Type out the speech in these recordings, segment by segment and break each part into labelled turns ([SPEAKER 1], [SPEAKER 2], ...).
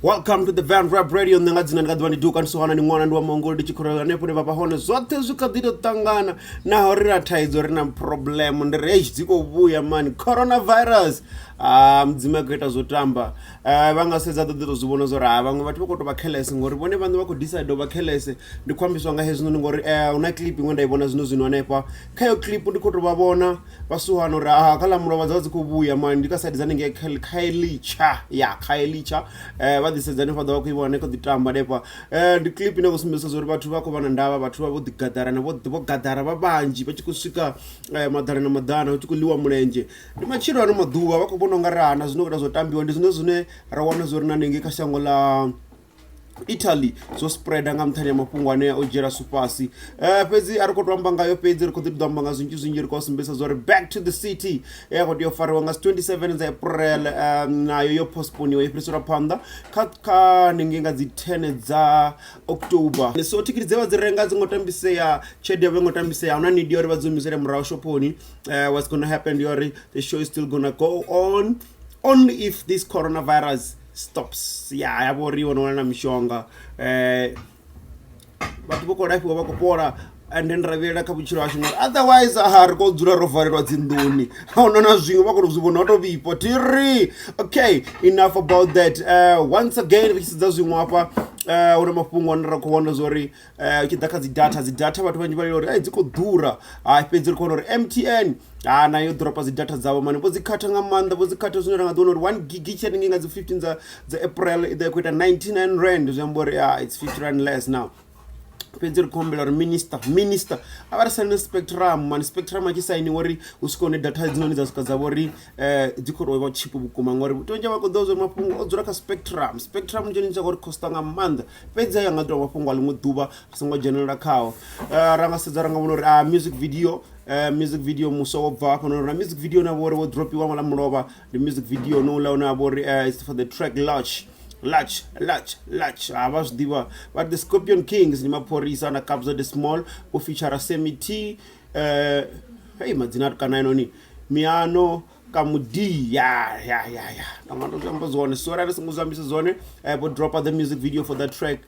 [SPEAKER 1] Welcome to the Van Rap Radio. Nṋe nga dzina ndi kha ḓivha ndi Duka Nsohana, ndi ṅwana ndi wa Mongoli, ndi tshi khou hanefho hune vha vha hone. Zwoṱhe zwi kha ḓi tou ṱangana naho ri na thaidzo, ri na problem. Ndi ri eish dzi khou vhuya mani coronavirus. Ah, mudzimu a khou ita zwo tamba. Vha nga sedza ḓo ḓi tou zwi vhona zwa uri ha vhaṅwe vhathu vha khou tou vha careless ngori vhone vhaṋe vha khou decide u vha careless. Ndi khou ambiswa nga hezwinoni ngori hu na clip iṅwe nda i vhona zwino zwino hanefha. Kha heyo clip ndi khou tou vha vhona vha suhana uri ha kha ḽa mulovha dza vha dzi khou vhuya mani ndi kha side dza hanengei Khayelitsha ya Khayelitsha vha ḓi sedza hanefha ḓo vha khou i vhona i khou ḓi tamba hanefha. Ndi clip ine ya khou sumbedzisa zwa uri vhathu vha khou vha na ndavha, vhathu vha vho ḓi gaḓarana vho gaḓara vha vhanzhi vha tshi khou swika maḓana na maḓana hu tshi khou ḽiwa mulenzhe. Ndi matshilo a ano maḓuvha vha khou vhona ungari ha na zwino khou ita zwo tambiwa ndi zwone zwine ra wana zwo ri na hanengei kha shango ḽa Italy zwo spreader nga nṱhani ha mafhungo ane o dzhiela zwithu fhasi. Fhedzi a ri khou tou amba ngayo fhedzi ri khou ḓi tou amba nga zwinzhi zwinzhi ri khou sumbedzisa zwa uri back to the city ya khou tea u fariwa nga 27 dza April nayo yo postponiwa yo fhiriselwa phanḓa kha kha hanengei nga dzi 10 dza October. So thikhithi dze vha dzi renga dzi ngo tambisea, tshelede yavho i ngo tambisea, ahuna need ya uri vha dzi humisele murahu shophoni. What's gonna happen ndi uri the show is still gonna go on only if this coronavirus stops. Ya ya vho ri yo no wana na mishonga vhathu vho khou lafhiwa vha khou fhola and then ra vhuyela kha vhutshilo hashu ngori otherwise ha ri khou dzula ro valelwa dzi nḓuni ahuna na zwiṅwe vha khou tou zwi vhona ho to vhifha thiri. Okay, enough about that. Once again ri tshi sedza zwiṅwe hafha hu na mafhungo ane ra khou wana zwa uri u tshi ḓa kha dzi data, dzi data vhathu vhanzhi vha lila uri ai dzi khou ḓura, ha fhedzi ri khou wana uri MTN ha nayo ḓoropa dzi data dzavho mani vho dzi khatha nga maanḓa, vho dzi khatha zwine ra nga ḓi wana uri 1 gig i tshi hanengei nga dzi 15 dza April i ḓo i khou ita 99 rand, zwi amba uri it's 50 rand less now. Fhedzi ri khou humbela uri minister a vha ri saine Spectrum mani, Spectrum a tshi sainiwa uri hu swike hune data hedzinoni dza swika dza vha uri dzi khou tou vha tshipu vhukuma ngori vhathu vhanzhi vha khou ḓivha zwa uri mafhungo o dzula kha Spectrum. Spectrum ndi tshone tsha khou ri khosta nga maanḓa fhedzi haya nga ḓi tovha mafhungo a ḽiṅwe ḓuvha ri songo dzhenelela khao. Ra nga sedza ra nga vhona uri music video music video muswa wo bva hafhanoni na music video une wa vha uri wo dropiwa nga ḽa mulovha, ndi music video honouḽa une wa vha uri it's for the track Lurch Lurch Lurch Lurch. Ha vha zwi ḓivha vha the Scorpion Kings ndi mapholisa na Kabza De Small vho feature Sammy T, hei madzina a tukana ainoni Miano Kamudi ya ya ya ya nga ndo zwi amba zwone, sorry ndi songo zwi ambisa zwone. Vho dropa the music video for that track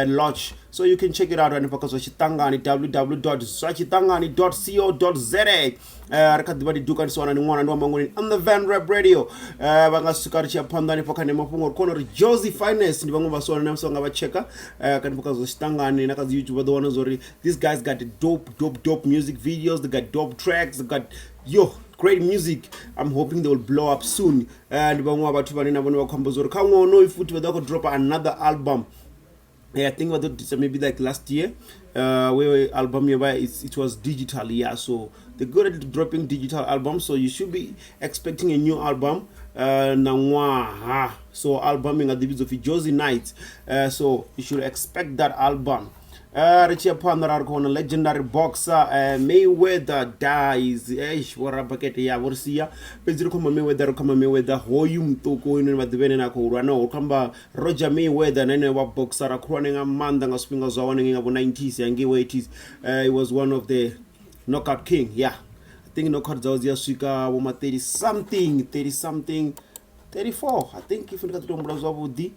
[SPEAKER 1] Lurch, so you can check it out hanefha kha zwa Tshiṱangani www.zwatshiṱangani.co.za. Ri kha ḓivha ndi Duka Ndiswana, ndi ṅwana ndi wa Mangoni on the Van Rap Radio. Vha nga swika ri tshi ya phanḓa hanefha kha mafhungo ri khou wana uri Jozi Finest ndi vhaṅwe vhaswa na musi vha nga vha tsheka hanefha kha zwa Tshiṱangani na kha dzi YouTube vha ḓo wana zwa uri these guys got dope dope dope music videos, they got dope tracks, they got yo great music. I'm hoping they will blow up soon. Ndi vhaṅwe vha vhathu vhane na vhone vha khou amba zwa uri kha ṅwaha honoyu futhi vha ḓo vha khou dropa another album. Yeah, I think vha ḓo maybe like last year where album yo vha it was digital, yeah, so they're good at dropping digital albums, so you should be expecting a new album na ṅwaha. So album i nga ḓi vhidzwa upfhi Jozi Nights, so you should expect that album. Ri tshi ya phanḓa ra ri khou wana legendary boxer Mayweather dies. Eish, vho rabakete ya vho ri sia, fhedzi ri khou amba Mayweather, ri khou amba Mayweather hoyu muṱuku hoyu noni vha ḓivha ene na khou lwa naho, ri khou amba Roger Mayweather na ene wa boxer khulwane nga maanḓa nga zwifhinga zwawe hanengei nga vho 90s hangei wo 80s. He was one of the knockout king, yeah, I think knockout dzawe dzi a swika vho ma 30 something, 30 something, 34 I think, if ndi kha ḓi to humbula zwavhuḓi.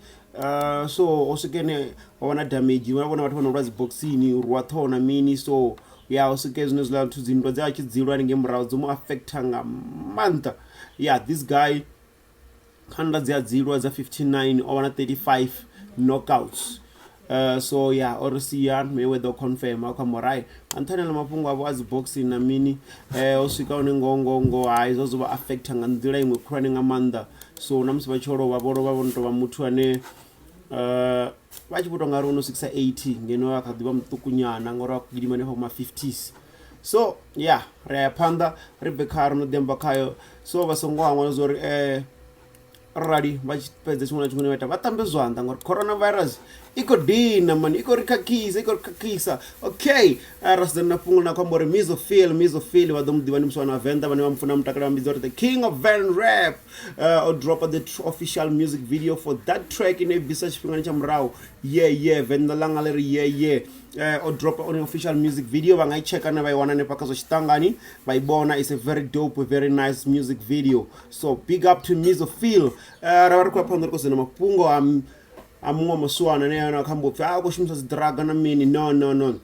[SPEAKER 1] So o swika ene wa vha na damage, vha vhona vhathu vha no lwa dzi boxini u rwa ṱhoho na mini, so ya o swika zwine zwiḽa zwithu dzinndwa dze a tshi dzi lwa hanengei murahu dzo mu affecta nga maanḓa. Yeah, this guy kha nndwa dze a dzi lwa dza 59 o vha na 35 knockouts. So yeah, o ri sia Mayweather o confirm a khou amba uri hai nga nṱhani ha mafhungo avho a dzi boxing na mini o swika hune ngoho ngoho ngoho hai zwa zwo vha affecta nga nḓila iṅwe khulwane nga maanḓa. So na musi vha tshi lovha vho lovha vho no tovha muthu ane vha tshi vho tou nga ri o no swikisa 80 ngeno a kha ḓivha muṱuku nyana ngori a khou gidima hanefha vho ma 50s. So yeah, ri ya phanḓa ri bve kha ro no ḓi amba khayo, so vha songo hangwa zwa uri arali vha tshi fhedza tshiṅwe na tshiṅwe vha ita vha ṱambe zwanḓa ngori coronavirus i khou dina mani, i khou ri khakhisa, i khou ri khakhisa. Okay, ra sedzana na fhungo na khou amba uri Mizophil, Mizophil vha ḓo mu ḓivha ndi muswa wa Venḓa vhane vha mu funa mutakalo vha mbidza uri the king of Van Rap. O dropa the official music video for that track ine i bvisa tshifhingani tsha murahu, yeah yeah, Venḓa ḽanga ḽi ri yeah yeah. O dropa on official music video, vha nga i tsheka na vha i wana hanefha kha zwa Tshiṱangani vha i vhona. It's a very dope, very nice music video, so big up to Mizophil. Ra vha ri khou ya phanḓa ri khou sedzana mafhungo a A muṅwe wa masiwana ane a kha mbo pfhi a khou shumisa dzi drug na mini. No, no, no,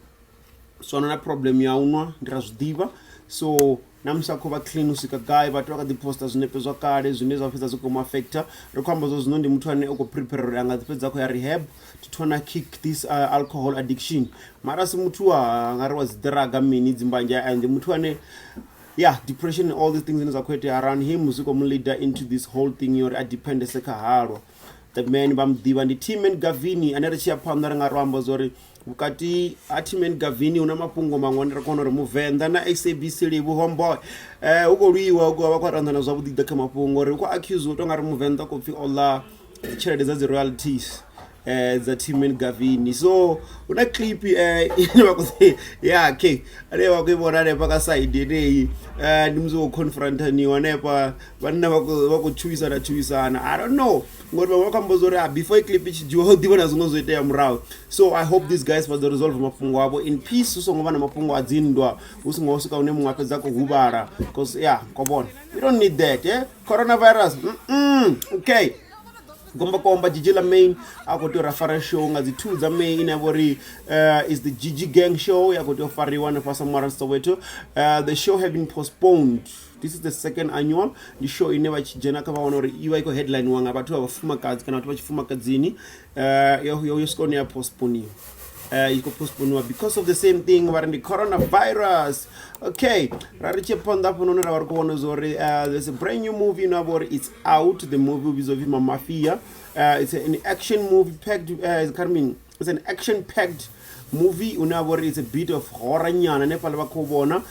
[SPEAKER 1] so na problem ya u nwa ndi ra zwiḓivha. So na musi a khou vha clean u swika gai, vhathu vha kha ḓi poster zwinepe zwa kale zwine zwa fhedza zwi khou mu affecta. Ri khou amba zwa zwino ndi muthu ane u khou prepare uri a nga ḓi fhedza a khou ya rehab to tryna kick this alcohol addiction, mara si muthu wa nga ri wa dzi drug mini dzimbanje, and muthu ane, yeah, depression and all these things zwine zwa khou itea around him zwi khou mu leader into this whole thing uri a dependese kha halwa. The man vha muḓivha ndi Tman Gavini, ane ri tshi ya phanḓa ri nga ro amba zwa uri vhukati ha Tman Gavini hu na mafhungo maṅwe ane ri kona uri Muvenḓa na SABC Livhu homeboy hu khou lwiwa, hu khou vha khou ranḓana zwavhuḓi ḓa kha mafhungo uri hu khou accuse u tonga ri Muvenḓa khou pfhi oḽa tshelede dza dzi royalties dza Tman Gavini. So hu na clip ine vha khou ya okay ane vha khou i vhona hanefha kha side yeneyi, ndi musi wo confrontaniwa hanefha, vhanna vha khou tshuwisana tshuwisana. I don't know ngori vhaṅwe vha khou amba uri before i clip i tshi dzhiwa ho ḓivha na zwiṅwe zwo itea murahu. So I hope these guys vha ḓo resolve mafhungo avho in peace, hu songo vha na mafhungo a dzinndwa, hu songo swika hune muṅwe a fhedza a khou huvhala, because yeah, ko vhona, we don't need that, eh? Coronavirus. Okay, gombakomba Gigi Lamayne a khou tea u ra fara show nga dzi 2 dza May, ine ya vha uri is the Gigi Gang show, ya khou tea u fariwa hanefha Samara Soweto. The show have been postponed. This is the second annual. Ndi show ine vha tshi dzhena kha vha wana uri i vha i khou headline nga vhathu vha vhafumakadzi kana vhathu vha tshifumakadzini. Yo swika hune ya postponiwa, i khou postponiwa because of the same thing vha ri ndi coronavirus. Okay, ra ri tshi phanḓa hafhanoni ra vha ri khou vhona zwa uri there's a brand new movie ine ya vha uri it's out. The movie u vhidzwa upfhi Mamafia. It's an action movie packed, I mean, it's an action packed movie une wa vha uri it's a bit of horror nyana hanefhaḽa vha khou vhona.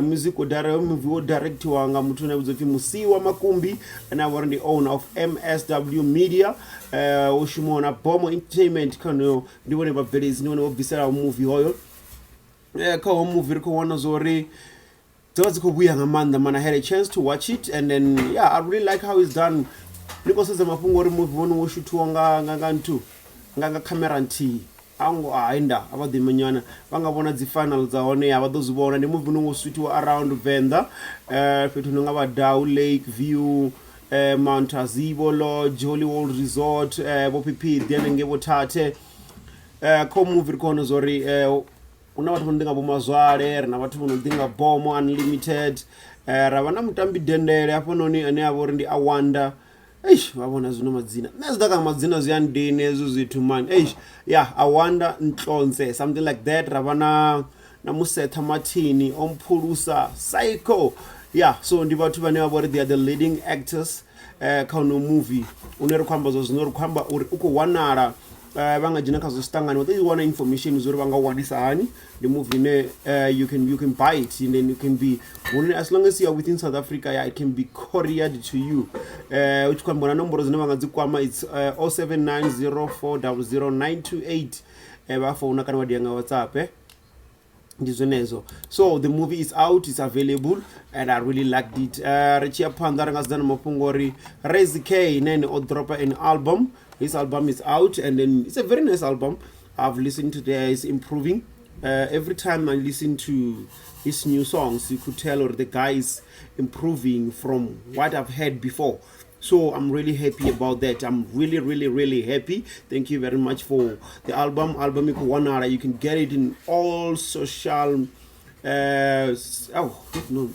[SPEAKER 1] Music wo movie wo directiwa nga muthu ane a vhidzwa upfhi Musiwa Makumbi, ane a vha uri ndi owner of MSW Media. Wo shumiwa na Bomo Entertainment, kha honoyo ndi vhone vhabveledzi, ndi vhone vho bviselaho movie hoyo. Kha hoyo movie ri khou wana zwa uri dzo vha dzi khou vhuya nga maanḓa man. I had a chance to watch it and then, yeah, I really like how it's done. Ndi khou sedza mafhungo uri movie wone wo shuthiwa nga nthu nga khamera nthihi, a ngo hai nda a vha ḓi nyana vha nga vhona dzi final dza hone ya vha ḓo zwi vhona. Ndi movie une wo shuthiwa around Venḓa, fhethu hu no nga vha Dau Lake View, Mount Azibo Lodge, Hollywood Resort, vho Phiphidi hanengei vho Thathe. Kha movie ri khou wana zwa uri hu na vhathu vho no ḓi nga vho Mazwale, ri na vhathu vho no ḓi nga Bomo Unlimited, ra vha na mutambi dendele hafhanoni ane avha uri ndi Awanda. Eish, vha vhona zwino madzina, nṋe zwi ḓa kha madzina zwi a ndina hezwo zwithu man. Eish, yeah, Awanda Ntlonze, something like that. Ra vha na Musetha Martini o mphulusa Psycho. Yeah, so ndi vhathu vhane vha vha uri they are the leading actors kha uno movie une ri khou amba zwa zwino. Ri khou amba uri u khou wanala, vha nga dzhena kha zwa zwiṱangani vha ḓo i wana information zwa uri vha nga wanisa hani. Ndi movie ine you can buy it and then you can be hune, as long as you are within South Africa, yeah, it can be couriered to you. U tshi khou amba na nomboro dzine vha nga dzi kwama, it's 0790400928. Vha founa kana vha dia nga WhatsApp, eh? Ndi zwenezwo. So the movie is out, it's available and I really liked it. Ri tshi ya phanḓa ri nga sedza na mafhungo uri Razy K nene o dropa an album. His album is out and then it's a very nice album. I've listened to there, it's improving. Every time I listen to his new songs, you could tell or the guy is improving from what I've heard before. So I'm really happy about that. I'm really, really, really happy. Thank you very much for the album. Album i khou wanala, you can get it in all social, oh no,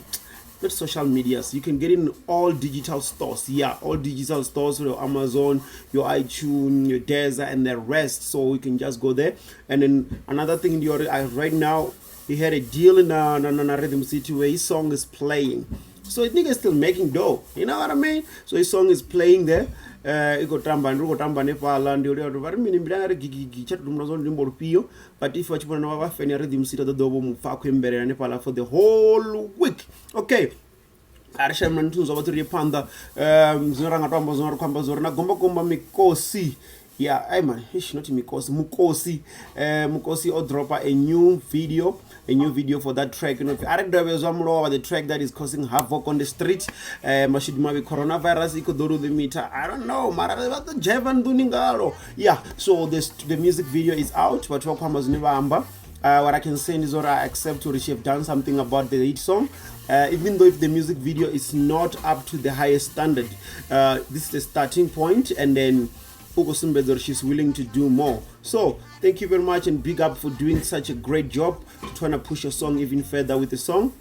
[SPEAKER 1] not social medias, you can get it in all digital stores. Yeah, all digital stores, your Amazon, your iTunes, your Deezer and the rest. So you can just go there. And then another thing, your right now he had a deal in Rhythm City where his song is playing. So I think he's still making dough, you know what I mean? So his song is playing there. I khou tamba, ndi khou tamba hanefhaḽa, ndi uri vha ri mini mbila nga ri gigigi tsha tou zwa luimbo lufhio, but if vha tshi vhona vha fan ya Rhythm City ḓo ḓo vho mu pfa a khou imbelela hanefhaḽa for the whole week. Okay, a ri shavhi na zwa vhathu, ri ye phanḓa. Zwine ra nga to amba zwino, ri khou amba zwa uri na gombakomba Mikosi, yeah, ay man, ish, not Mikosi, Mukosi. Mukosi o dropa a new video, a new video for that track, a ri dovhe zwa mulovha, the track that is causing havoc on the street. Mashudu mavhi coronavirus i khou ḓo lu limita, I don't know, mara vha ḓo dzheva nḓuni ngalo. Yeah, so this, the music video is out. Vhathu vha khou amba zwine vha amba. What I can say is that I accept to she have done something about the hit song. Even though if the music video is not up to the highest standard, this is the starting point, and then U khou sumbedza uri she's willing to do more. So thank you very much and big up for doing such a great job to trying to push your song even further with the song.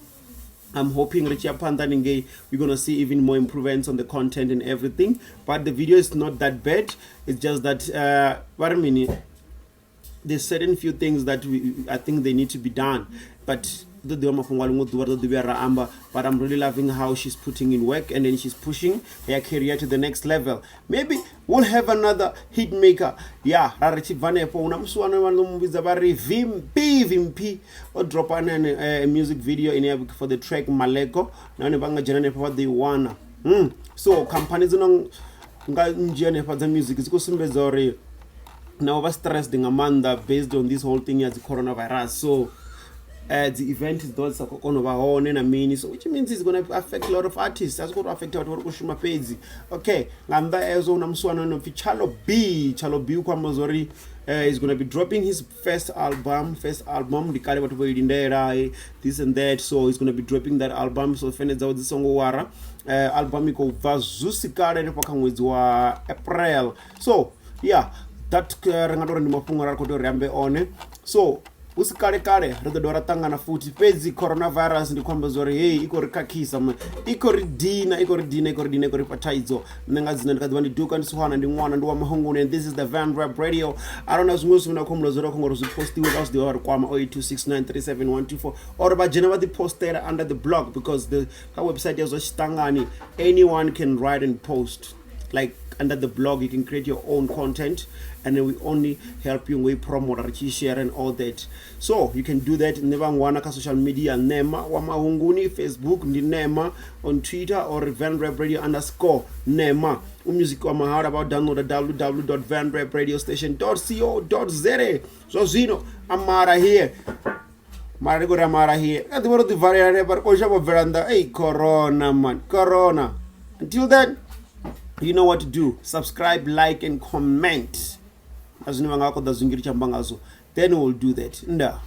[SPEAKER 1] I'm hoping ri tshi ya phanḓa haningei we're gonna see even more improvements on the content and everything. But the video is not that bad. It's just that vha ri mini, there's certain few things that I think they need to be done, but ḓo ḓivha mafhungo a ḽiṅwe ḓuvha ri ḓo ḓi vhuya ra amba. But I'm really loving how she's putting in work and then she's pushing her career to the next level. Maybe we'll have another hit maker. Yeah, ra ri tshi bva hanefho hu na musi wane vha ḓo mu vhidza vha ri Vimp Vimp o dropa nene music video ine ya for the track Maleko, nahone vha nga dzhena hanefho vha ḓo i wana. So khamphani dzi no nga nnzhi hanefha dza music dzi khou sumbedza uri navho vha stressed nga maanḓa based on this whole thing ya dzi coronavirus. So dzi event dzi ḓovha dzi sa khou kona u vha hone na mini, so which means it's gonna affect a lot of artists. A zwi khou to affect vhathu vha ri khou shuma fhedzi. Okay, nga nnḓa ezwo hu na musiwana no pfhi Chalo B. Chalo B u khou amba zwori is gonna be dropping his first album. First album ndi kale vhathu vho i lindela, this and that. So he's gonna be dropping that album, so fene dzawe dzi songo wara. Album i khou bva zwi kale hanefha kha ṅwedzi wa April. So yeah, that ri nga tori ndi mafhungo ra khou tea uri ambe one. So hu si kale kale ri ḓo dovha ra ṱangana futhi, fhedzi coronavirus ndi khou amba zwa uri hei i khou ri khakhisa man, i khou ri dina, i khou ri dina, i khou ri dina, i khou ri fha thaidzo. Nṋe nga dzina ndi kha ḓivha ndi Duka, ndi Sihwana, ndi ṅwana ndi wa Mahunguni, and this is the Van Rap Radio. Arali na zwiṅwe zwithu na khou humbula zwo ri khou ngori zwi postiwe, vha zwi ḓivha vha ri kwama 0826937124 or vha dzhena vha ḓi postela under the blog, because the kha website ya zwa tshiṱangani anyone can write and post. Like under the blog you can create your own content and then we only help you ngo promote, ri tshi share and all that. So you can do that. Nṋe vha ngwana kha social media Nema wa Mahunguni, Facebook ndi Nema, on Twitter or vanrapradio underscore Nema. Music wa mahala vha downloada www.vanrapradiostation.co.za. Zwa zwino amara here, mara ri khou ri amara here kha ḓivha ro ḓi valela hanefha, ri khou shavha u bvela nnḓa. Ei, corona man, corona. Until then, you know what to do: subscribe, like and comment na zwine vha nga vha khou ḓa zwinzhi ri tshi amba ngazwo. Then we'll do that. Ndaa.